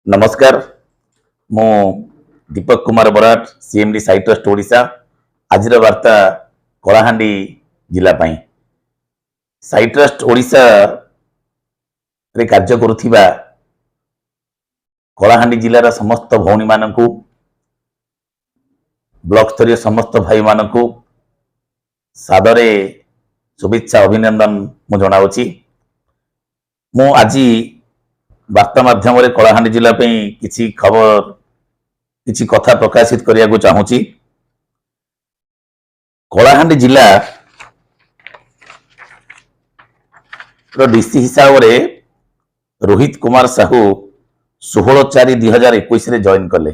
ନମସ୍କାର, ମୁଁ ଦୀପକ କୁମାର ବରାଟ, ସିଏମଡି ସାଇଟ୍ରଷ୍ଟ ଓଡ଼ିଶା। ଆଜିର ବାର୍ତ୍ତା କଳାହାଣ୍ଡି ଜିଲ୍ଲା ପାଇଁ। ସାଇଟ୍ରଷ୍ଟ ଓଡ଼ିଶାରେ କାର୍ଯ୍ୟ କରୁଥିବା କଳାହାଣ୍ଡି ଜିଲ୍ଲାର ସମସ୍ତ ଭଉଣୀମାନଙ୍କୁ, ବ୍ଲକ ସ୍ତରୀୟ ସମସ୍ତ ଭାଇମାନଙ୍କୁ ସାଦରେ ଶୁଭେଚ୍ଛା, ଅଭିନନ୍ଦନ ମୁଁ ଜଣାଉଛି। ମୁଁ ଆଜି ବାର୍ତ୍ତା ମାଧ୍ୟମରେ କଳାହାଣ୍ଡି ଜିଲ୍ଲା ପାଇଁ କିଛି ଖବର, କିଛି କଥା ପ୍ରକାଶିତ କରିବାକୁ ଚାହୁଁଛି। କଳାହାଣ୍ଡି ଜିଲ୍ଲା ର ଡିସି ହିସାବରେ ରୋହିତ କୁମାର ସାହୁ 16/4/2021ରେ ଜଏନ୍ କଲେ।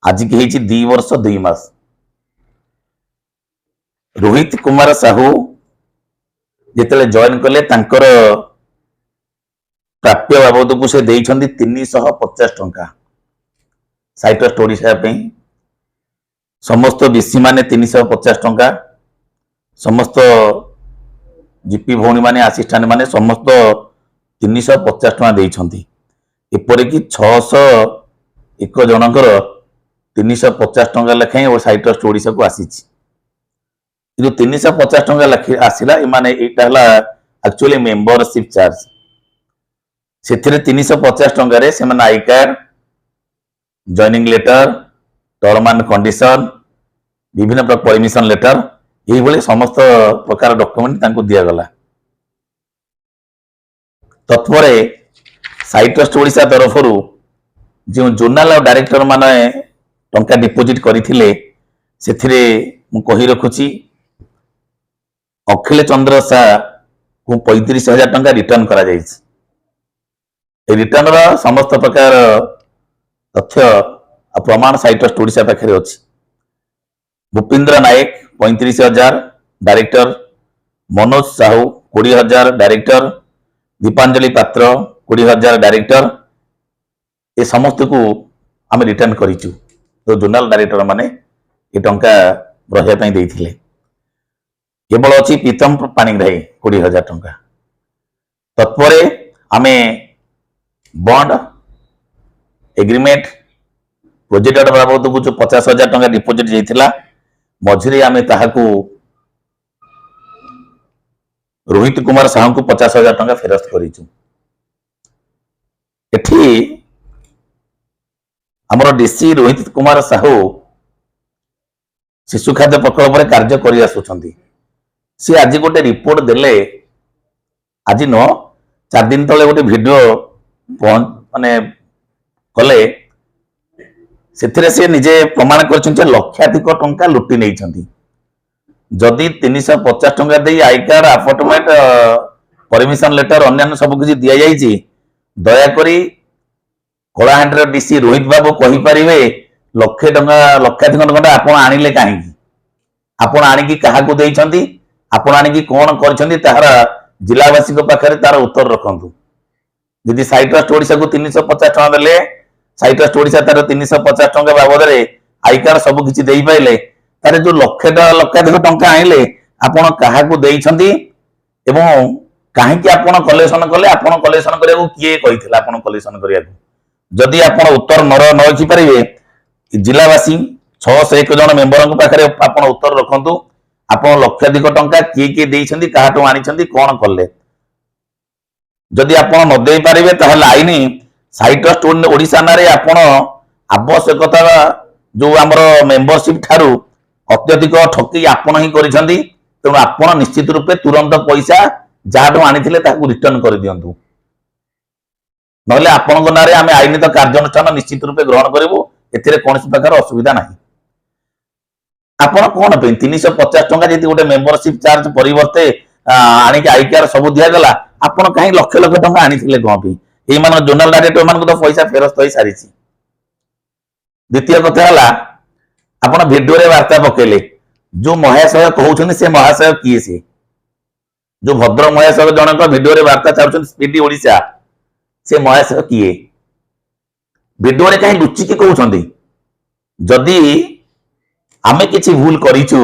ଆଜିକି ହେଇଛି 2 ବର୍ଷ 2 ମାସ। ରୋହିତ କୁମାର ସାହୁ ଯେତେବେଳେ ଜଏନ୍ କଲେ, ତାଙ୍କର ପ୍ରାପ୍ୟ ବାବଦକୁ ସେ ଦେଇଛନ୍ତି 350 ଟଙ୍କା ସାଇଟ୍ରଷ୍ଟ ଓଡ଼ିଶା ପାଇଁ। ସମସ୍ତ ବିସି ମାନେ 350 ଟଙ୍କା, ସମସ୍ତ ଜିପି ଭଉଣୀମାନେ, ଆସିଷ୍ଟାଣ୍ଟ ମାନେ ସମସ୍ତ 350 ଟଙ୍କା ଦେଇଛନ୍ତି। ଏପରିକି 601 ଜଣଙ୍କର 350 ଟଙ୍କା ଲେଖାଏଁ ଓ ସାଇଟ୍ରଷ୍ଟ ଓଡ଼ିଶାକୁ ଆସିଛି। କିନ୍ତୁ 350 ଟଙ୍କା ଲେଖେ ଆସିଲା, ଏମାନେ ଏଇଟା ହେଲା ଆକ୍ଚୁଆଲି ମେମ୍ବରସିପ ଚାର୍ଜ। ସେଥିରେ 350 ଟଙ୍କାରେ ସେମାନେ I card, joining letter, term and condition, ବିଭିନ୍ନ ପ୍ରକାର ପରମିଶନ ଲେଟର, ଏଇଭଳି ସମସ୍ତ ପ୍ରକାର ଡକ୍ୟୁମେଣ୍ଟ ତାଙ୍କୁ ଦିଆଗଲା। ତତ୍ପରେ ସାଇଟ୍ରଷ୍ଟ ଓଡ଼ିଶା ତରଫରୁ ଯେଉଁ ଜୋନାଲ ଆଉ ଡାଇରେକ୍ଟର ମାନେ ଟଙ୍କା ଡିପୋଜିଟ୍ କରିଥିଲେ, ସେଥିରେ ମୁଁ କହି ରଖୁଛି, ଅଖିଳ ଚନ୍ଦ୍ର ଶାକୁ 35,000 ଟଙ୍କା ରିଟର୍ନ କରାଯାଇଛି। ଏ ରିଟର୍ନର ସମସ୍ତ ପ୍ରକାର ତଥ୍ୟ ଆଉ ପ୍ରମାଣ ସାଇଟ୍ରଷ୍ଟ ଓଡ଼ିଶା ପାଖରେ ଅଛି। ଭୂପେନ୍ଦ୍ର ନାୟକ 35,000 ଡାଇରେକ୍ଟର, ମନୋଜ ସାହୁ 20,000 ଡାଇରେକ୍ଟର, ଦୀପାଞ୍ଜଳି ପାତ୍ର 20,000 ଡାଇରେକ୍ଟର, ଏ ସମସ୍ତକୁ ଆମେ ରିଟର୍ନ କରିଛୁ। ଯୋଉ ଜୋନାଲ ଡାଇରେକ୍ଟର ମାନେ ଏ ଟଙ୍କା ରହିବା ପାଇଁ ଦେଇଥିଲେ, କେବଳ ଅଛି ପ୍ରୀତମ ପାଣିଗ୍ରାହୀ 20,000 ଟଙ୍କା। ତତ୍ପରେ ଆମେ ବଣ୍ଡ ଏଗ୍ରିମେଣ୍ଟ, ପ୍ରୋଜେକ୍ଟ ବାବଦକୁ ଯୋଉ 50,000 ଟଙ୍କା ଡିପୋଜିଟ୍ ଯାଇଥିଲା, ମଝିରେ ଆମେ ତାହାକୁ ରୋହିତ କୁମାର ସାହୁଙ୍କୁ 50,000 ଟଙ୍କା ଫେରସ୍ତ କରିଛୁ। ଏଠି ଆମର ଡିସି ରୋହିତ କୁମାର ସାହୁ ଶିଶୁ ଖାଦ୍ୟ ପ୍ରକଳ୍ପରେ କାର୍ଯ୍ୟ କରି ଆସୁଛନ୍ତି। ସିଏ ଆଜି ଗୋଟେ ରିପୋର୍ଟ ଦେଲେ, ଆଜି ନୁହଁ, 4 ଦିନ ତଳେ ଗୋଟେ ଭିଡିଓ ମାନେ କଲେ। ସେଥିରେ ସେ ନିଜେ ପ୍ରମାଣ କରିଛନ୍ତି ଯେ ଲକ୍ଷାଧିକ ଟଙ୍କା ଲୁଟି ନେଇଛନ୍ତି। ଯଦି 350 ଟଙ୍କା ଦେଇ I card, appointment, permission letter, ଅନ୍ୟାନ୍ୟ ସବୁ କିଛି ଦିଆଯାଇଛି, ଦୟାକରି କଳାହାଣ୍ଡିର ଡିସି ରୋହିତ ବାବୁ କହିପାରିବେ, ଲକ୍ଷେ ଟଙ୍କା, ଲକ୍ଷାଧିକ ଟଙ୍କା ଆପଣ ଆଣିଲେ କାହିଁକି? ଆପଣ ଆଣିକି କାହାକୁ ଦେଇଛନ୍ତି? ଆପଣ ଆଣିକି କଣ କରିଛନ୍ତି? ତାହାର ଜିଲ୍ଲାବାସୀଙ୍କ ପାଖରେ ତାର ଉତ୍ତର ରଖନ୍ତୁ। ଯଦି ସାଇଟ୍ରଷ୍ଟ ଓଡ଼ିଶାକୁ 350 ଟଙ୍କା ଦେଲେ, ସାଇଟ୍ରଷ୍ଟ ଓଡ଼ିଶା ତାର 350 ଟଙ୍କା ବାବଦରେ I card ସବୁ କିଛି ଦେଇପାରିଲେ, ତାର ଯୋଉ ଲକ୍ଷେ ଟଙ୍କା, ଲକ୍ଷାଧିକ ଟଙ୍କା ଆଣିଲେ, ଆପଣ କାହାକୁ ଦେଇଛନ୍ତି ଏବଂ କାହିଁକି ଆପଣ କଲେକ୍ସନ କଲେ? ଆପଣ କଲେକ୍ସନ କରିବାକୁ କିଏ କହିଥିଲା ଆପଣ କଲେକ୍ସନ କରିବାକୁ? ଯଦି ଆପଣ ଉତ୍ତର ନ ରଖିପାରିବେ, ଜିଲ୍ଲାବାସୀ 601 ଜଣ ମେମ୍ବରଙ୍କ ପାଖରେ ଆପଣ ଉତ୍ତର ରଖନ୍ତୁ। ଆପଣ ଲକ୍ଷାଧିକ ଟଙ୍କା କିଏ କିଏ ଦେଇଛନ୍ତି, କାହାଠୁ ଆଣିଛନ୍ତି, କଣ କଲେ? ଯଦି ଆପଣ ନ ଦେଇପାରିବେ, ତାହେଲେ ଆଇନ ସାଇଟ୍ରଷ୍ଟ ଓଡ଼ିଶା ନାଁରେ ଆପଣ ଆବଶ୍ୟକତା ଯୋଉ ଆମର ମେମ୍ବରସିପ ଠାରୁ ଅତ୍ୟଧିକ ଠକେଇ ଆପଣ ହିଁ କରିଛନ୍ତି। ତେଣୁ ଆପଣ ନିଶ୍ଚିତ ରୂପେ ତୁରନ୍ତ ପଇସା ଯାହାଠୁ ଆଣିଥିଲେ ତାହାକୁ ରିଟର୍ନ କରିଦିଅନ୍ତୁ, ନହେଲେ ଆପଣଙ୍କ ନାଁରେ ଆମେ ଆଇନତ କାର୍ଯ୍ୟାନୁଷ୍ଠାନ ନିଶ୍ଚିତ ରୂପେ ଗ୍ରହଣ କରିବୁ। ଏଥିରେ କୌଣସି ପ୍ରକାର ଅସୁବିଧା ନାହିଁ। ଆପଣ କଣ ପାଇଁ 350 ଟଙ୍କା ଯଦି ଗୋଟେ ମେମ୍ବରସିପ ଚାର୍ଜ ପରିବର୍ତ୍ତେ ଆଣିକି I card ସବୁ ଦିଆଗଲା, ଆପଣ କାହିଁ ଲକ୍ଷ ଲକ୍ଷ ଟଙ୍କା ଆଣିଥିଲେ କଣ ପାଇଁ? ଏଇମାନଙ୍କ ଜୋନାଲ ଡାଇରେକ୍ଟର ମାନଙ୍କୁ ତ ପଇସା ଫେରସ୍ତ ହେଇ ସାରିଛି। ଦ୍ୱିତୀୟ କଥା ହେଲା, ଆପଣ ଭିଡିଓରେ ବାର୍ତ୍ତା ପକେଇଲେ, ଯୋଉ ମହାଶୟ କହୁଛନ୍ତି, ସେ ମହାଶୟ କିଏ? ସେ ଯୋଉ ଭଦ୍ର ମହାଶୟ ଜଣକ ଭିଡିଓରେ ବାର୍ତ୍ତା ଛାଡୁଛନ୍ତି, ସ୍ପିଡି ଓଡ଼ିଶା, ସେ ମହାଶୟ କିଏ? ଭିଡିଓରେ କାହିଁ ଲୁଚିକି କହୁଛନ୍ତି? ଯଦି ଆମେ କିଛି ଭୁଲ କରିଛୁ,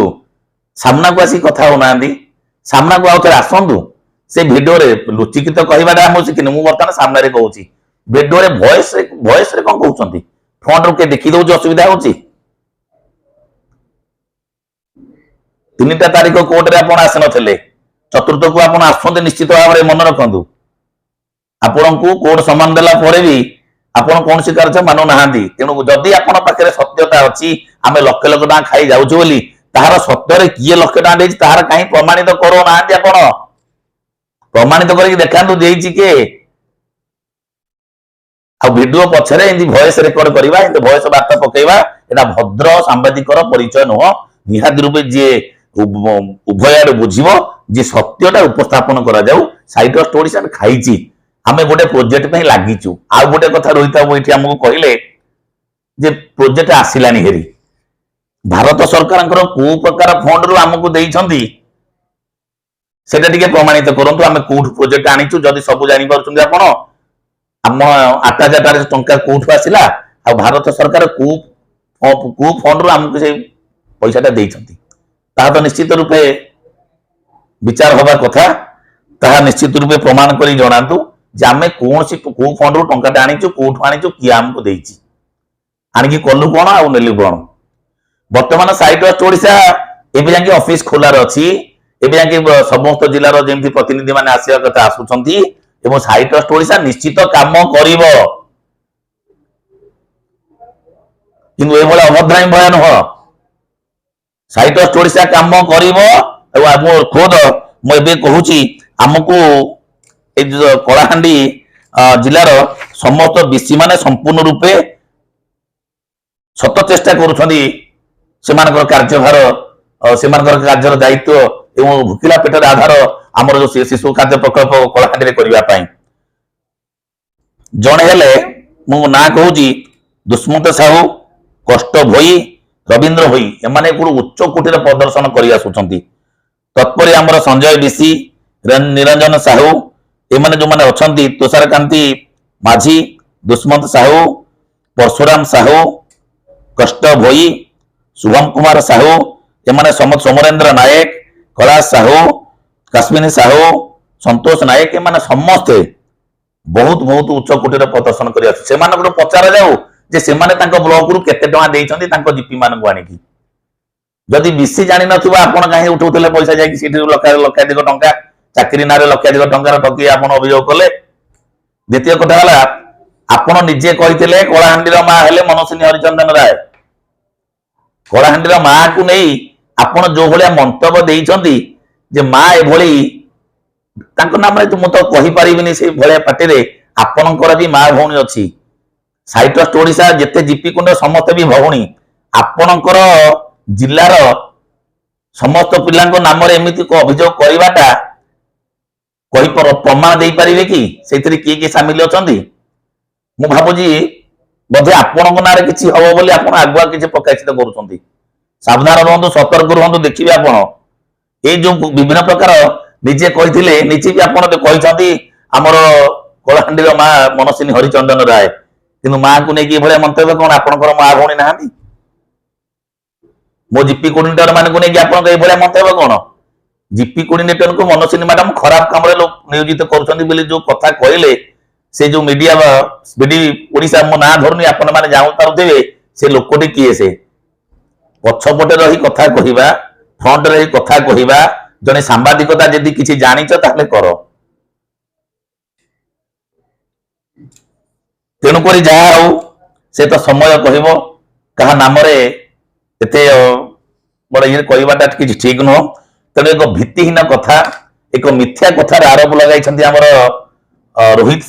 ସାମ୍ନାକୁ ଆସିକି କଥା ହଉନାହାନ୍ତି। ସାମ୍ନାକୁ ଆଉ ଥରେ ଆସନ୍ତୁ। ସେ ଭିଡିଓରେ ଲୁଚିକି ତ କହିବାଟା ମୁଁ ଶିଖିନି। ମୁଁ ବର୍ତ୍ତମାନ ସାମ୍ନାରେ କହୁଛି। ଭିଡିଓରେ ଭଏସରେ କଣ କହୁଛନ୍ତି? ଫ୍ରଣ୍ଟରୁ କିଏ ଦେଖି ଦଉଛି, ଅସୁବିଧା ହଉଛି। 3ଟା ତାରିଖ କୋର୍ଟରେ ଆପଣ ଆସିନଥିଲେ, ଚତୁର୍ଥକୁ ଆପଣ ଆସୁଛନ୍ତି ନିଶ୍ଚିତ ଭାବରେ ମନେ ରଖନ୍ତୁ। ଆପଣଙ୍କୁ କୋର୍ଟ ସମନ ଦେଲା ପରେ ବି ଆପଣ କୌଣସି କାର୍ଯ୍ୟ ମାନୁନାହାନ୍ତି। ତେଣୁ ଯଦି ଆପଣ ପାଖରେ ସତ୍ୟତା ଅଛି ଆମେ ଲକ୍ଷ ଲକ୍ଷ ଟଙ୍କା ଖାଇ ଯାଉଛୁ ବୋଲି, ତାହାର ସତ୍ୟରେ କିଏ ଲକ୍ଷ ଟଙ୍କା ଦେଇଛି ତାହାର କାହିଁ ପ୍ରମାଣିତ କରୁନାହାନ୍ତି? ଆପଣ ପ୍ରମାଣିତ କରିକି ଦେଖାନ୍ତୁ ଦେଇଛି କିଏ। ଆଉ ଭିଡିଓ ପଛରେ ଏମିତି ଭଏସ ରେକର୍ଡ କରିବା, ଏମିତି ଭଏସ ବାର୍ତ୍ତା ପକେଇବା, ଏଟା ଭଦ୍ର ସାମ୍ବାଦିକର ପରିଚୟ ନୁହଁ। ନିହାତି ରୂପେ ଯିଏ ଉଭୟ ଆଡୁ ବୁଝିବ ଯେ ସତ୍ୟଟା ଉପସ୍ଥାପନ କରାଯାଉ। ସାଇ ଟ୍ରଷ୍ଟ ଓଡ଼ିଶା ଖାଇଛି, ଆମେ ଗୋଟେ ପ୍ରୋଜେକ୍ଟ ପାଇଁ ଲାଗିଛୁ। ଆଉ ଗୋଟେ କଥା ରୋହିତ ବାବୁ ଏଠି ଆମକୁ କହିଲେ ଯେ ପ୍ରୋଜେକ୍ଟ ଆସିଲାନି ହେରି, ଭାରତ ସରକାରଙ୍କର କୋଉ ପ୍ରକାର ଫଣ୍ଡରୁ ଆମକୁ ଦେଇଛନ୍ତି ସେଟା ଟିକେ ପ୍ରମାଣିତ କରନ୍ତୁ। ଆମେ କୋଉଠୁ ପ୍ରୋଜେକ୍ଟ ଆଣିଛୁ ଯଦି ସବୁ ଜାଣିପାରୁଛନ୍ତି ଆପଣ, ଆମ 8,000 ଟଙ୍କା କୋଉଠୁ ଆସିଲା ଆଉ ଭାରତ ସରକାର କୋଉ କୋଉ ଫଣ୍ଡରୁ ଆମକୁ ସେଇ ପଇସାଟା ଦେଇଛନ୍ତି, ତାହା ତ ନିଶ୍ଚିତ ରୂପେ ବିଚାର ହବା କଥା। ତାହା ନିଶ୍ଚିତ ରୂପେ ପ୍ରମାଣ କରି ଜଣାନ୍ତୁ ଯେ ଆମେ କୌଣସି କୋଉ ଫଣ୍ଡରୁ ଟଙ୍କାଟା ଆଣିଛୁ, କୋଉଠୁ ଆଣିଛୁ, କିଏ ଆମକୁ ଦେଇଛି, ଆଣିକି କଲୁ କଣ ଆଉ ନେଲୁ କଣ। ବର୍ତ୍ତମାନ ସାଇ ଟ୍ରଷ୍ଟ ଓଡ଼ିଶା ଏବେ ଯାକେ ଅଫିସ ଖୋଲାରେ ଅଛି, ଏବେ ଯାକେ ସମସ୍ତ ଜିଲ୍ଲାର ଯେମିତି ପ୍ରତିନିଧି ମାନେ ଆସିବା କଥା ଆସୁଛନ୍ତି ଏବଂ ସାଇ ଟ୍ରଷ୍ଟ ଓଡ଼ିଶା ନିଶ୍ଚିତ କାମ କରିବ। କିନ୍ତୁ ଏଭଳି ଅଭଦ୍ରାମୀ ଭୟ ନୁହଁ, ସାଇ ଟ୍ରଷ୍ଟ ଓଡ଼ିଶା କାମ କରିବ। ଏବଂ ମୋ ଖୋଦ ମୁଁ ଏବେ କହୁଛି, ଆମକୁ ଏଇ ଯୋଉ କଳାହାଣ୍ଡି ଜିଲ୍ଲାର ସମସ୍ତ ବିସି ମାନେ ସମ୍ପୂର୍ଣ୍ଣ ରୂପେ ସତ ଚେଷ୍ଟା କରୁଛନ୍ତି ସେମାନଙ୍କର କାର୍ଯ୍ୟଭାର, ସେମାନଙ୍କର କାର୍ଯ୍ୟର ଦାୟିତ୍ୱ ଏବଂ ଭୋକିଲା ପେଟର ଆଧାର ଆମର ଯୋଉ ଶିଶୁ ଖାଦ୍ୟ ପ୍ରକଳ୍ପ କଳାହାଣ୍ଡିରେ କରିବା ପାଇଁ। ଜଣେ ହେଲେ ମୁଁ ନାଁ କହୁଛି ଦୁଷ୍ମନ୍ତ ସାହୁ, କଷ୍ଟ ଭୋଇ, ରବୀନ୍ଦ୍ର ଭୋଇ, ଏମାନେ କୋଉଠୁ ଉଚ୍ଚ କୋଟିର ପ୍ରଦର୍ଶନ କରି ଆସୁଛନ୍ତି। ତତ୍ପରେ ଆମର ସଞ୍ଜୟ ବିଶି, ନିରଞ୍ଜନ ସାହୁ, ଏମାନେ ଯୋଉମାନେ ଅଛନ୍ତି, ତୁଷାରକାନ୍ତି ମାଝୀ, ଦୁଷ୍ମନ୍ତ ସାହୁ, ପରଶୁରାମ ସାହୁ, କଷ୍ଟ ଭୋଇ, ଶୁଭମ କୁମାର ସାହୁ, ଏମାନେ ସମସ୍ତ, ସମରେନ୍ଦ୍ର ନାୟକ, କୈଳାସ ସାହୁ, କାଶ୍ମିନୀ ସାହୁ, ସନ୍ତୋଷ ନାୟକ, ଏମାନେ ସମସ୍ତେ ବହୁତ ବହୁତ ଉଚ୍ଚ କୋଟିର ପ୍ରଦର୍ଶନ କରି ଆସୁଛନ୍ତି। ସେମାନଙ୍କଠୁ ପଚରା ଯାଉ ଯେ ସେମାନେ ତାଙ୍କ ବ୍ଲକରୁ କେତେ ଟଙ୍କା ଦେଇଛନ୍ତି ତାଙ୍କ ଜିପି ମାନଙ୍କୁ ଆଣିକି। ଯଦି ବିସି ଜାଣିନଥିବ ଆପଣ କାହିଁ ଉଠଉଥିଲେ ପଇସା ଯାଇକି ସେଠି ଲକ୍ଷାଧିକ ଟଙ୍କା ଚାକିରି ନାଁରେ ଲକ୍ଷାଧିକ ଟଙ୍କାର ଠକି ଆପଣ ଅଭିଯୋଗ କଲେ। ଦ୍ୱିତୀୟ କଥା ହେଲା ଆପଣ ନିଜେ କହିଥିଲେ କଳାହାଣ୍ଡିର ମା ହେଲେ ମନସ୍ୱିନୀ ହରିଚନ୍ଦନ ରାୟ। କଳାହାଣ୍ଡିର ମାକୁ ନେଇ ଆପଣ ଯୋଉ ଭଳିଆ ମନ୍ତବ୍ୟ ଦେଇଛନ୍ତି ଯେ ମା ଏଭଳି ତାଙ୍କ ନାମରେ ମୁଁ ତ କହିପାରିବିନି ସେଇ ଭଳିଆ ପାଟିରେ। ଆପଣଙ୍କର ବି ମା ଭଉଣୀ ଅଛି, ସାଇ ଟ୍ରଷ୍ଟ ଓଡ଼ିଶା ଯେତେ ଜିପି କୁଣ୍ଡ ସମସ୍ତେ ବି ଭଉଣୀ। ଆପଣଙ୍କର ଜିଲ୍ଲାର ସମସ୍ତ ପିଲାଙ୍କ ନାମରେ ଏମିତି ଅଭିଯୋଗ କରିବାଟା କହି ପ୍ରମାଣ ଦେଇପାରିବେ କି? ସେଇଥିରେ କିଏ କିଏ ସାମିଲ ଅଛନ୍ତି? ମୁଁ ଭାବୁଛି ବୋଧେ ଆପଣଙ୍କ ନାଁରେ କିଛି ହବ ବୋଲି ଆପଣ ଆଗୁଆ କିଛି ପ୍ରକାଶିତ କରୁଛନ୍ତି। ସାବଧାନ ରୁହନ୍ତୁ, ସତର୍କ ରୁହନ୍ତୁ। ଦେଖିବେ ଆପଣ ଏଇ ଯୋଉ ବିଭିନ୍ନ ପ୍ରକାର ନିଜେ କହିଥିଲେ, ନିଜେ ବି ଆପଣ କହିଛନ୍ତି ଆମର କଳାହାଣ୍ଡିର ମା ମନସ୍ୱିନୀ ହରିଚନ୍ଦନ ରାୟ, କିନ୍ତୁ ମାଙ୍କୁ ନେଇକି ଏଭଳିଆ ମନ୍ତବ୍ୟ କଣ? ଆପଣଙ୍କର ମା ଭଉଣୀ ନାହାନ୍ତି? ମୋ ଜିପି କୋର୍ଡିନେଟର ମାନଙ୍କୁ ନେଇକି ଆପଣଙ୍କ ଏଇଭଳିଆ ମନ୍ତବ୍ୟ କଣ? ଜିପି କୋର୍ଡିନେଟରଙ୍କୁ ମନସ୍ୱିନୀ ମ୍ୟାଡାମ ଖରାପ କାମରେ ନିୟୋଜିତ କରୁଛନ୍ତି ବୋଲି ଯୋଉ କଥା କହିଲେ, ସେ ଯୋଉ ମିଡିଆ ବିଡି ଓଡ଼ିଶା, ମୋ ନାଁ ଧରୁନି, ଆପଣ ମାନେ ଜାଣିପାରୁଥିବେ ସେ ଲୋକଟି କିଏ। ସେ ପଛପଟେ ରହି କଥା କହିବା, ଫ୍ରଣ୍ଟରେ ରହି କଥା କହିବା, ଜଣେ ସାମ୍ବାଦିକତା ଯଦି କିଛି ଜାଣିଛ ତାହେଲେ କର। ତେଣୁକରି ଯାହା ହଉ ସେ ତ ସମୟ କହିବ। କାହା ନାମରେ ଏତେ ବଡ ଇଏ କହିବାଟା କିଛି ଠିକ ନୁହଁ। ତେଣୁ ଏକ ଭିତ୍ତିହୀନ କଥା, ଏକ ମିଥ୍ୟା କଥାର ଆରୋପ ଲଗାଇଛନ୍ତି ଆମର ରୋହିତ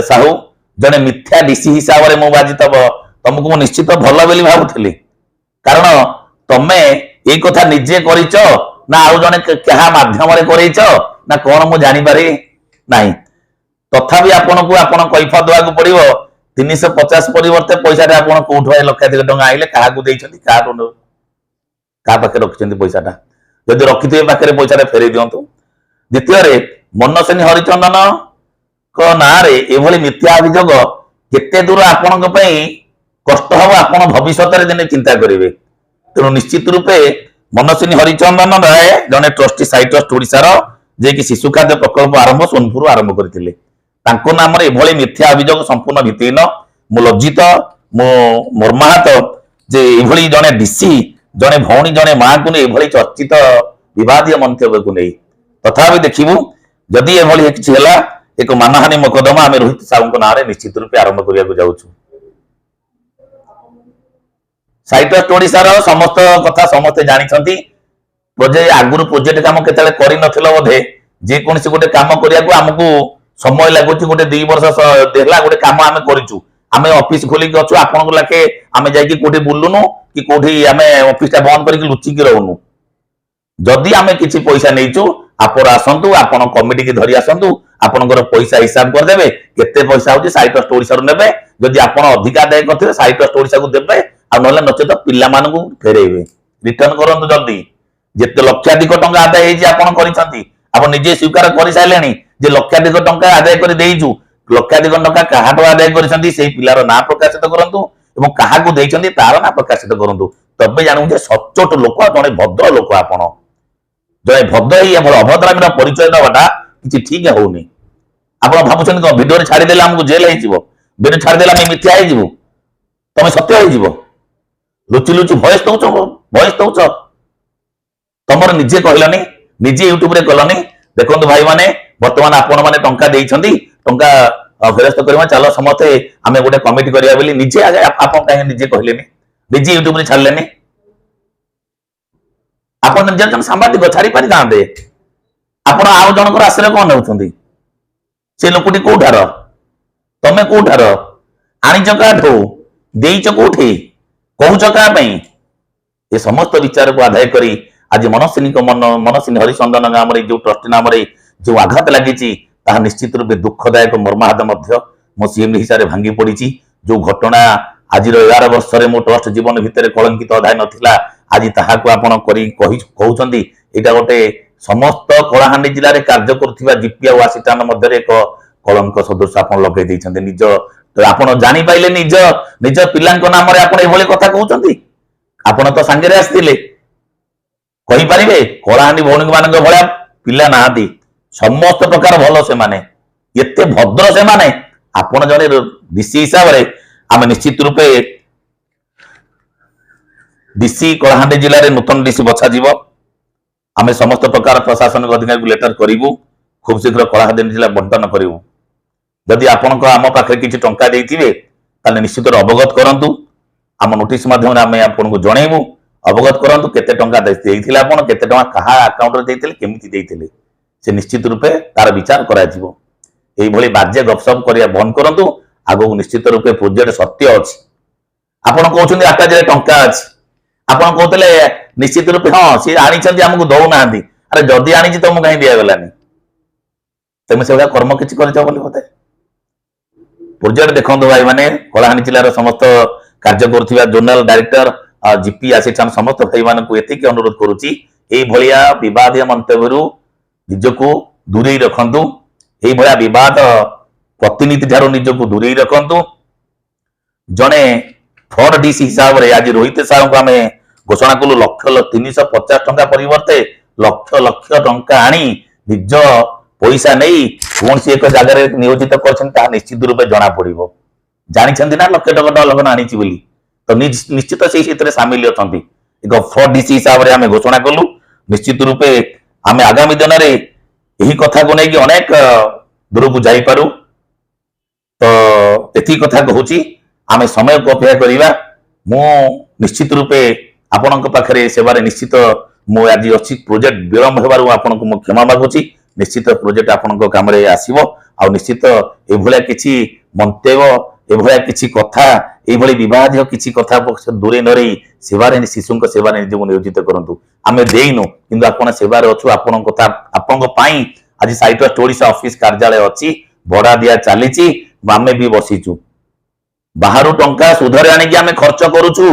ସାହୁ, ଜଣେ ମିଥ୍ୟା ଡିସି ହିସାବରେ। ମୁଁ ଆଜି ତମକୁ ମୁଁ ନିଶ୍ଚିତ ଭଲ ବୋଲି ଭାବୁଥିଲି, କାରଣ ତମେ ଏଇ କଥା ନିଜେ କରିଛ ନା ଆଉ ଜଣେ କାହା ମାଧ୍ୟମରେ କରେଇଛ ନା କଣ ମୁଁ ଜାଣିପାରି ନାହିଁ। ତଥାପି ଆପଣଙ୍କୁ ଆପଣ କୈଫିୟତ ଦେବାକୁ ପଡିବ। 350 ପରିବର୍ତ୍ତେ ପଇସାଟା ଆପଣ କୋଉଠୁ ଲକ୍ଷାଧିକ ଟଙ୍କା ଆଣିଲେ, କାହାକୁ ଦେଇଛନ୍ତି, କାହାଠୁ କାହା ପାଖରେ ରଖିଛନ୍ତି ପଇସାଟା? ଯଦି ରଖିଥିବେ ପାଖରେ ପଇସାଟା ଫେରେଇ ଦିଅନ୍ତୁ। ଦ୍ୱିତୀୟରେ ମନସ୍ୱିନୀ ହରିଚନ୍ଦନଙ୍କ ନାଁରେ ଏଭଳି ମିଥ୍ୟା ଅଭିଯୋଗ କେତେ ଦୂର ଆପଣଙ୍କ ପାଇଁ କଷ୍ଟ ହବ ଆପଣ ଭବିଷ୍ୟତରେ ଦିନେ ଚିନ୍ତା କରିବେ। ତେଣୁ ନିଶ୍ଚିତ ରୂପେ ମନସ୍ୱିନୀ ହରିଚନ୍ଦନ ରାୟ ଜଣେ ଟ୍ରଷ୍ଟି ସାଇ ଟ୍ରଷ୍ଟ ଓଡ଼ିଶାର, ଯିଏକି ଶିଶୁ ଖାଦ୍ୟ ପ୍ରକଳ୍ପ ଆରମ୍ଭ ସୋନପୁର ଆରମ୍ଭ କରିଥିଲେ, ତାଙ୍କ ନାମରେ ଏଭଳି ମିଥ୍ୟା ଅଭିଯୋଗ ସମ୍ପୂର୍ଣ୍ଣ ଭିତ୍ତିହୀନ। ମୁଁ ଲଜ୍ଜିତ, ମୁଁ ମର୍ମାହତ ଯେ ଏଭଳି ଜଣେ ଡିସି ଜଣେ ଭଉଣୀ, ଜଣେ ମାଙ୍କୁ ନେଇ ଏଭଳି ଚର୍ଚ୍ଚିତ ବିବାଦୀୟ ମନ୍ତବ୍ୟକୁ ନେଇ। ତଥାପି ଦେଖିବୁ, ଯଦି ଏଭଳି କିଛି ହେଲା, ଏକ ମାନହାନି ମକଦ୍ଦମା ଆମେ ରୋହିତ ସାହୁଙ୍କ ନାଁରେ ନିଶ୍ଚିତ ରୂପେ ଆରମ୍ଭ କରିବାକୁ ଯାଉଛୁ। ସାଇଟ୍ରଷ୍ଟ ଓଡିଶାର ସମସ୍ତ କଥା ସମସ୍ତେ ଜାଣିଛନ୍ତି। ପ୍ରୋଜେକ୍ଟ ଆଗରୁ ପ୍ରୋଜେକ୍ଟ କାମ କେତେବେଳେ କରିନଥିଲ ବୋଧେ। ଯେକୌଣସି ଗୋଟେ କାମ କରିବାକୁ ଆମକୁ ସମୟ ଲାଗୁଛି। ଗୋଟେ 2 ବର୍ଷ ହେଲା ଗୋଟେ କାମ ଆମେ କରିଛୁ। ଆମେ ଅଫିସ ଖୋଲିକି ଅଛୁ। ଆପଣଙ୍କ ଲାଖେ ଆମେ ଯାଇକି କୋଉଠି ବୁଲୁନୁ କି କୋଉଠି ଆମେ ଅଫିସଟା ବନ୍ଦ କରିକି ଲୁଚିକି ରହୁନୁ। ଯଦି ଆମେ କିଛି ପଇସା ନେଇଛୁ, ଆପଣ ଆସନ୍ତୁ, ଆପଣ କମିଟିକି ଧରି ଆସନ୍ତୁ, ଆପଣଙ୍କର ପଇସା ହିସାବ କରିଦେବେ। କେତେ ପଇସା ହଉଛି ସାଇଟ୍ରଷ୍ଟ ଓଡିଶାରୁ ନେବେ। ଯଦି ଆପଣ ଅଧିକା ଆଦାୟ କରିଥିବେ, ସାଇଟ୍ରଷ୍ଟ ଓଡିଶାକୁ ଦେବେ, ଆଉ ନହେଲେ ନଚେତ ପିଲାମାନଙ୍କୁ ଫେରେଇବେ। ରିଟର୍ନ କରନ୍ତୁ ଜଲ୍ଦି। ଯେତେ ଲକ୍ଷାଧିକ ଟଙ୍କା ଆଦାୟ ହେଇଛି ଆପଣ କରିଛନ୍ତି, ଆପଣ ନିଜେ ସ୍ୱୀକାର କରିସାରିଲେଣି ଯେ ଲକ୍ଷାଧିକ ଟଙ୍କା ଆଦାୟ କରି ଦେଇଛୁ। ଲକ୍ଷାଧିକ ଟଙ୍କା କାହାଠୁ ଆଦାୟ କରିଛନ୍ତି, ସେଇ ପିଲାର ନାଁ ପ୍ରକାଶିତ କରନ୍ତୁ ଏବଂ କାହାକୁ ଦେଇଛନ୍ତି ତାର ନାଁ ପ୍ରକାଶିତ କରନ୍ତୁ। ତବେ ଜାଣିବୁ ଯେ ସଚ୍ଚୋଟ ଲୋକ, ଜଣେ ଭଦ୍ର ଲୋକ ଆପଣ। ଜଣେ ଭଦ୍ର ହେଇ ଆମର ଅଭଦ୍ରାମୀର ପରିଚୟ ଦେବାଟା କିଛି ଠିକ ହଉନି। ଆପଣ ଭାବୁଛନ୍ତି କଣ, ଭିଡିଓରେ ଛାଡିଦେଲେ ଆମକୁ ଜେଲ ହେଇଯିବ, ଭିଡିଓ ଛାଡିଦେଲେ ଆମେ ମିଥ୍ୟା ହେଇଯିବୁ, ତମେ ସତ୍ୟ ହେଇଯିବ? ଲୁଚି ଲୁଚି ଭଏସ ଦଉଛ, ଭଏସ ଦଉଛ। ତମର ନିଜେ କହିଲନି, ନିଜେ ୟୁଟ୍ୟୁବରେ କଲନି, ଦେଖନ୍ତୁ ଭାଇମାନେ, ବର୍ତ୍ତମାନ ଆପଣ ମାନେ ଟଙ୍କା ଦେଇଛନ୍ତି, ଟଙ୍କା ଫେରସ୍ତ କରିବା, ଚାଲ ସମସ୍ତେ ଆମେ ଗୋଟେ କମିଟି କରିବା ବୋଲି ନିଜେ ଆଗେ ଆପଣ କାହିଁକି ନିଜେ କହିଲେନି, ନିଜେ ୟୁଟ୍ୟୁବରେ ଛାଡିଲେନି? ଆପଣ ନିଜେ ଜଣେ ସାମ୍ବାଦିକ, ଛାଡି ପାରିଥାନ୍ତେ। ଆପଣ ଆଉ ଜଣଙ୍କର ଆଶ୍ରୟ କଣ ନେଉଛନ୍ତି? ସେ ଲୋକଟି କୋଉଠାର, ତମେ କୋଉଠାର, ଆଣିଛ କାହାଠୁ, ଦେଇଛ କୋଉଠି, କହୁଛ କାହା ପାଇଁ? ଏ ସମସ୍ତ ବିଚାରକୁ ଆଦାୟ କରି ଆଜି ମନସ୍ୱିନୀଙ୍କ ମନ ମନସ୍ୱିନୀ ହରିଚନ୍ଦନ ନାମରେ ଯୋଉ ଟ୍ରଷ୍ଟି ନାମରେ ଯୋଉ ଆଘାତ ଲାଗିଛି, ତାହା ନିଶ୍ଚିତ ରୂପେ ଦୁଃଖଦାୟକ, ମର୍ମାହତ ମଧ୍ୟ। ମୋ ସିଏମଡି ହିସାବରେ ଭାଙ୍ଗି ପଡିଛି। ଯୋଉ ଘଟଣା ଆଜିର 11 ବର୍ଷରେ ମୋ ଟ୍ରଷ୍ଟ ଜୀବନ ଭିତରେ କଳଙ୍କିତ ଅଧ୍ୟାୟ ନଥିଲା, ଆଜି ତାହାକୁ ଆପଣ କରି କହି କହୁଛନ୍ତି। ଏଇଟା ଗୋଟେ ସମସ୍ତ କଳାହାଣ୍ଡି ଜିଲ୍ଲାରେ କାର୍ଯ୍ୟ କରୁଥିବା ଜିପି ଆଉ ଆସିଷ୍ଟାଣ୍ଟ ମଧ୍ୟରେ ଏକ କଳଙ୍କ ସଦୃଶ ଆପଣ ଲଗେଇ ଦେଇଛନ୍ତି। ନିଜ ଆପଣ ଜାଣିପାରିଲେ, ନିଜ ନିଜ ପିଲାଙ୍କ ନାମରେ ଆପଣ ଏଭଳି କଥା କହୁଛନ୍ତି। ଆପଣ ତ ସାଙ୍ଗରେ ଆସିଥିଲେ, କହିପାରିବେ। କଳାହାଣ୍ଡି ଭଉଣୀ ମାନଙ୍କ ଭଳିଆ ପିଲା ନାହାନ୍ତି। ସମସ୍ତ ପ୍ରକାର ଭଲ ସେମାନେ, ଏତେ ଭଦ୍ର ସେମାନେ। ଆପଣ ଜଣେ ଡିସି ହିସାବରେ, ଆମେ ନିଶ୍ଚିତ ରୂପେ ଡିସି କଳାହାଣ୍ଡି ଜିଲ୍ଲାରେ ନୂତନ ଡିସି ବଛାଯିବ। ଆମେ ସମସ୍ତ ପ୍ରକାର ପ୍ରଶାସନିକ ଅଧିକାରୀଙ୍କୁ ଲେଟର କରିବୁ। ଖୁବ ଶୀଘ୍ର କଳାହାଣ୍ଡି ଜିଲ୍ଲା ବଣ୍ଟନ କରିବୁ। ଯଦି ଆପଣଙ୍କ ଆମ ପାଖରେ କିଛି ଟଙ୍କା ଦେଇଥିବେ, ତାହେଲେ ନିଶ୍ଚିତ ଅବଗତ କରନ୍ତୁ। ଆମ ନୋଟିସ ମାଧ୍ୟମରେ ଆମେ ଆପଣଙ୍କୁ ଜଣେଇବୁ। ଅବଗତ କରନ୍ତୁ କେତେ ଟଙ୍କା ଦେଇଥିଲେ ଆପଣ, କେତେ ଟଙ୍କା କାହା ଆକାଉଣ୍ଟରେ ଦେଇଥିଲେ, କେମିତି ଦେଇଥିଲେ, ସେ ନିଶ୍ଚିତ ରୂପେ ତାର ବିଚାର କରାଯିବ। ଏଇଭଳି ବାଜ୍ୟ ଗପସପ କରିବା ବନ୍ଦ କରନ୍ତୁ। ଆଗକୁ ନିଶ୍ଚିତ ରୂପେ ପ୍ରୋଜେକ୍ଟ ସତ୍ୟ ଅଛି। ଆପଣ କହୁଛନ୍ତି ଆଟାଜରେ ଟଙ୍କା ଅଛି। ଆପଣ କହୁଥିଲେ ନିଶ୍ଚିତ ରୂପେ ହଁ, ସିଏ ଆଣିଛନ୍ତି, ଆମକୁ ଦଉନାହାନ୍ତି। ଆରେ, ଯଦି ଆଣିଛି, ତମକୁ କାହିଁ ଦିଆଗଲାନି? ତମେ ସେଭଳିଆ କର୍ମ କିଛି କରିଛ ବୋଲି ବୋଧେ। ପ୍ରୋଜେକ୍ଟ ଦେଖନ୍ତୁ ଭାଇମାନେ, କଳାହାଣ୍ଡି ଜିଲ୍ଲାର ସମସ୍ତ କାର୍ଯ୍ୟ କରୁଥିବା ଜୋନାଲ ଡାଇରେକ୍ଟର, ଜିପି ଆସିଷ୍ଟାଣ୍ଟ, ସମସ୍ତ ଭାଇମାନଙ୍କୁ ଏତିକି ଅନୁରୋଧ କରୁଛି, ଏଇଭଳିଆ ବିବାଦୀୟ ମନ୍ତବ୍ୟରୁ ନିଜକୁ ଦୂରେଇ ରଖନ୍ତୁ। ଏଇଭଳିଆ ବିବାଦ ପ୍ରତିନିଧି ଠାରୁ ନିଜକୁ ଦୂରେଇ ରଖନ୍ତୁ। ଜଣେ ଫ୍ରଡ ଡିସି ହିସାବରେ ଆଜି ରୋହିତ ସାହୁଙ୍କୁ ଆମେ ଘୋଷଣା କଲୁ। ଲକ୍ଷ 350 ଟଙ୍କା ପରିବର୍ତ୍ତେ ଲକ୍ଷ ଲକ୍ଷ ଟଙ୍କା ଆଣି ନିଜ ପଇସା ନେଇ କୌଣସି ଏକ ଜାଗାରେ ନିୟୋଜିତ କରିଛନ୍ତି, ତାହା ନିଶ୍ଚିତ ରୂପେ ଜଣା ପଡିବ। ଜାଣିଛନ୍ତି ନା ଲକ୍ଷ ଟଙ୍କା ଲଗ୍ନ ଆଣିଛି ବୋଲି, ତ ନିଶ୍ଚିତ ସେଇ ସେଥିରେ ସାମିଲ ଅଛନ୍ତି। ଏକ ଫ୍ରଡ ଡିସି ହିସାବରେ ଆମେ ଘୋଷଣା କଲୁ। ନିଶ୍ଚିତ ରୂପେ ଆମେ ଆଗାମୀ ଦିନରେ ଏହି କଥାକୁ ନେଇକି ଅନେକ ଦୂରକୁ ଯାଇପାରୁ। ତ ଏତିକି କଥା କହୁଛି, ଆମେ ସମୟକୁ ଅପେକ୍ଷା କରିବା। ମୁଁ ନିଶ୍ଚିତ ରୂପେ ଆପଣଙ୍କ ପାଖରେ ସେବାରେ ନିଶ୍ଚିତ ମୁଁ ଆଜି ଅଛି। ପ୍ରୋଜେକ୍ଟ ବିଳମ୍ବ ହେବାରୁ ଆପଣଙ୍କୁ ମୁଁ କ୍ଷମା ମାଗୁଛି। ନିଶ୍ଚିତ ପ୍ରୋଜେକ୍ଟ ଆପଣଙ୍କ କାମରେ ଆସିବ। ଆଉ ନିଶ୍ଚିତ ଏଭଳିଆ କିଛି ମନ୍ତବ୍ୟ, ଏଭଳିଆ କିଛି କଥା, ଏଇଭଳି ବିବାଦୀୟ କିଛି କଥା ଦୂରେଇ ନ ରହି ସେବାରେ, ଶିଶୁଙ୍କ ସେବାରେ ନିଜକୁ ନିୟୋଜିତ କରନ୍ତୁ। ଆମେ ଦେଇନୁ, କିନ୍ତୁ ଆପଣ ସେବାରେ ଅଛୁ। ଆପଣଙ୍କ କଥା, ଆପଣଙ୍କ ପାଇଁ ଆଜି ସାଇଟ୍ରଷ୍ଟ ଓଡ଼ିଶା ଅଫିସ କାର୍ଯ୍ୟାଳୟ ଅଛି, ଭଡା ଦିଆ ଚାଲିଛି, ଆମେ ବି ବସିଛୁ। ବାହାରୁ ଟଙ୍କା ସୁଧରେ ଆଣିକି ଆମେ ଖର୍ଚ୍ଚ କରୁଛୁ।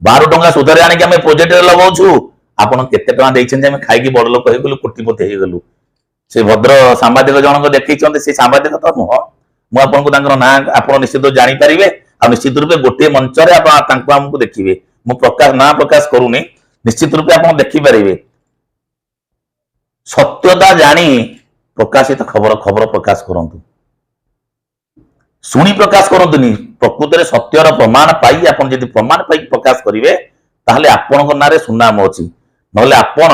ବାହାରୁ ଟଙ୍କା ସୁଧରେ ଆଣିକି ଆମେ ପ୍ରୋଜେକ୍ଟରେ ଲଗାଉଛୁ। ଆପଣ କେତେ ଟଙ୍କା ଦେଇଛନ୍ତି, ଆମେ ଖାଇକି ବଡ ଲୋକ ହେଇଗଲୁ, କୋଟିପତି ହେଇଗଲୁ। ସେ ଭଦ୍ର ସାମ୍ବାଦିକ ଜଣକ ଦେଖେଇଛନ୍ତି, ସେ ସାମ୍ବାଦିକ ତ ନୁହଁ। ମୁଁ ଆପଣଙ୍କୁ ତାଙ୍କର ନାଁ ଆପଣ ନିଶ୍ଚିତ ଜାଣିପାରିବେ। ଆଉ ନିଶ୍ଚିତ ରୂପେ ଗୋଟିଏ ମଞ୍ଚରେ ଆପଣ ତାଙ୍କୁ ଆମକୁ ଦେଖିବେ। ମୁଁ ପ୍ରକାଶ ନାଁ ପ୍ରକାଶ କରୁନି, ନିଶ୍ଚିତ ରୂପେ ଆପଣ ଦେଖିପାରିବେ। ସତ୍ୟତା ଜାଣି ପ୍ରକାଶିତ ଖବର ଖବର ପ୍ରକାଶ କରନ୍ତୁ। ଶୁଣି ପ୍ରକାଶ କରନ୍ତୁନି। ପ୍ରକୃତରେ ସତ୍ୟର ପ୍ରମାଣ ପାଇ, ଆପଣ ଯଦି ପ୍ରମାଣ ପାଇକି ପ୍ରକାଶ କରିବେ, ତାହେଲେ ଆପଣଙ୍କ ନାଁରେ ସୁନାମ ଅଛି। ନହେଲେ ଆପଣ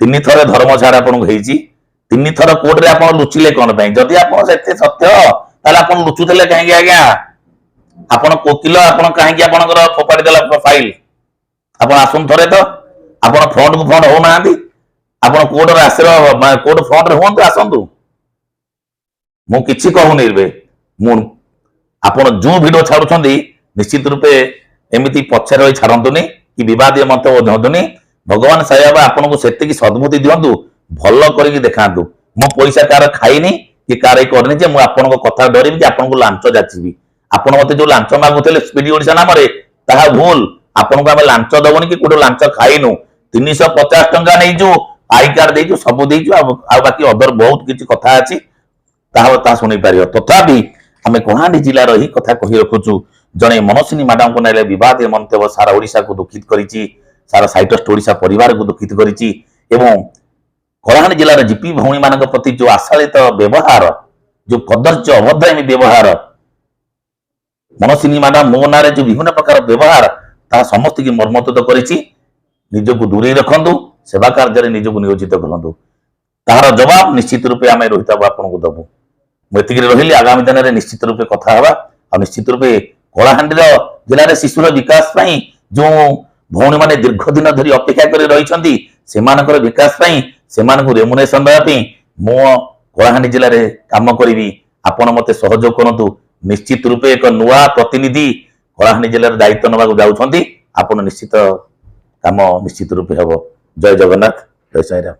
3 ଥର ଧର୍ମ ଛାଡ଼ ଆପଣଙ୍କୁ ହେଇଛି। 3 ଥର କୋର୍ଟରେ ଆପଣ ଲୁଚିଲେ କଣ ପାଇଁ? ଯଦି ଆପଣ ସେତେ ସତ୍ୟ, ତାହେଲେ ଆପଣ ଲୁଚୁଥିଲେ କାହିଁକି ଆଜ୍ଞା? ଆପଣ କୋକିଲ, ଆପଣ କାହିଁକି ଆପଣଙ୍କର ଫୋପାଡ଼ି ଦେଲା ଫାଇଲ? ଆପଣ ଆସନ୍ତୁ ଥରେ ତ, ଆପଣ ଫ୍ରଣ୍ଟକୁ ଫ୍ରଣ୍ଟ ହଉନାହାନ୍ତି। ଆପଣ କୋର୍ଟରେ ଆସିର, କୋର୍ଟ ଫ୍ରଣ୍ଟରେ ହୁଅନ୍ତୁ, ଆସନ୍ତୁ। ମୁଁ କିଛି କହୁନି ଏବେ। ମୁଁ ଆପଣ ଯୋଉ ଭିଡିଓ ଛାଡୁଛନ୍ତି, ନିଶ୍ଚିତ ରୂପେ ଏମିତି ପଛରେ ରହି ଛାଡନ୍ତୁନି କି ବିବାଦୀୟ ମନ୍ତବ୍ୟ ଦିଅନ୍ତୁନି। ଭଗବାନ ସାଇବାବା ଆପଣଙ୍କୁ ସେତିକି ସଦ୍ବୁଦ୍ଧି ଦିଅନ୍ତୁ, ଭଲ କରିକି ଦେଖାନ୍ତୁ। ମୁଁ ପଇସା କାହାର ଖାଇନି କି କାହାର କରିନି ଯେ ମୁଁ ଆପଣଙ୍କ କଥା ଡରିବି କି ଆପଣଙ୍କୁ ଲାଞ୍ଚ ଯାଚିବି। ଆପଣ ମତେ ଯୋଉ ଲାଞ୍ଚ ମାଗୁଥିଲେ ସ୍ପିଡି ଓଡିଶା ନାମରେ, ତାହା ଭୁଲ। ଆପଣଙ୍କୁ ଆମେ ଲାଞ୍ଚ ଦବୁନି କି କୋଉଠୁ ଲାଞ୍ଚ ଖାଇନୁ। 350 ଟଙ୍କା ନେଇଛୁ, I card ଦେଇଛୁ, ସବୁ ଦେଇଛୁ। ଆଉ ବାକି ଅଦର ବହୁତ କିଛି କଥା ଅଛି, ତାହା ଶୁଣି ପାରିବ। ତଥାପି ଆମେ କଳାହାଣ୍ଡି ଜିଲ୍ଲାର ଏହି କଥା କହି ରଖୁଛୁ, ଜଣେ ମନସ୍ୱିନୀ ମ୍ୟାଡାମକୁ ନେଲେ ବିବାଦୀୟ ମନ୍ତବ୍ୟ ସାରା ଓଡ଼ିଶାକୁ ଦୁଃଖିତ କରିଛି, ସାରା ସାଇଟଷ୍ଟ ଓଡ଼ିଶା ପରିବାରକୁ ଦୁଃଖିତ କରିଛି ଏବଂ କଳାହାଣ୍ଡି ଜିଲ୍ଲାର ଜିପି ଭଉଣୀମାନଙ୍କ ପ୍ରତି ଯୋଉ ଅଶାଳୀତ ବ୍ୟବହାର, ଯୋଉ କଦର୍ଯ୍ୟ ଅଭଦ୍ରାମୀ ବ୍ୟବହାର, ମନସ୍ୱିନୀ ମ୍ୟାଡାମ ମୋ ନାଁରେ ଯୋଉ ବିଭିନ୍ନ ପ୍ରକାର ବ୍ୟବହାର, ତାହା ସମସ୍ତଙ୍କୁ ମର୍ମନ୍ତୁଦ କରିଛି। ନିଜକୁ ଦୂରେଇ ରଖନ୍ତୁ, ସେବା କାର୍ଯ୍ୟରେ ନିଜକୁ ନିୟୋଜିତ କରନ୍ତୁ। ତାହାର ଜବାବ ନିଶ୍ଚିତ ରୂପେ ଆମେ ରୋହିତ ବାବୁ ଆପଣଙ୍କୁ ଦବୁ। ମୁଁ ଏତିକିରେ ରହିଲି। ଆଗାମୀ ଦିନରେ ନିଶ୍ଚିତ ରୂପେ କଥା ହେବା। ଆଉ ନିଶ୍ଚିତ ରୂପେ କଳାହାଣ୍ଡିର ଜିଲ୍ଲାରେ ଶିଶୁର ବିକାଶ ପାଇଁ ଯେଉଁ ଭଉଣୀମାନେ ଦୀର୍ଘ ଦିନ ଧରି ଅପେକ୍ଷା କରି ରହିଛନ୍ତି, ସେମାନଙ୍କର ବିକାଶ ପାଇଁ, ସେମାନଙ୍କୁ ରେମୁନେସନ ଦେବା ପାଇଁ ମୁଁ କଳାହାଣ୍ଡି ଜିଲ୍ଲାରେ କାମ କରିବି। ଆପଣ ମତେ ସହଯୋଗ କରନ୍ତୁ। ନିଶ୍ଚିତ ରୂପେ ଏକ ନୂଆ ପ୍ରତିନିଧି କଳାହାଣ୍ଡି ଜିଲ୍ଲାରେ ଦାୟିତ୍ୱ ନେବାକୁ ଯାଉଛନ୍ତି। ଆପଣ ନିଶ୍ଚିତ କାମ ନିଶ୍ଚିତ ରୂପେ ହେବ। ଜୟ ଜଗନ୍ନାଥ, ଜୟ ସାଇରାମ।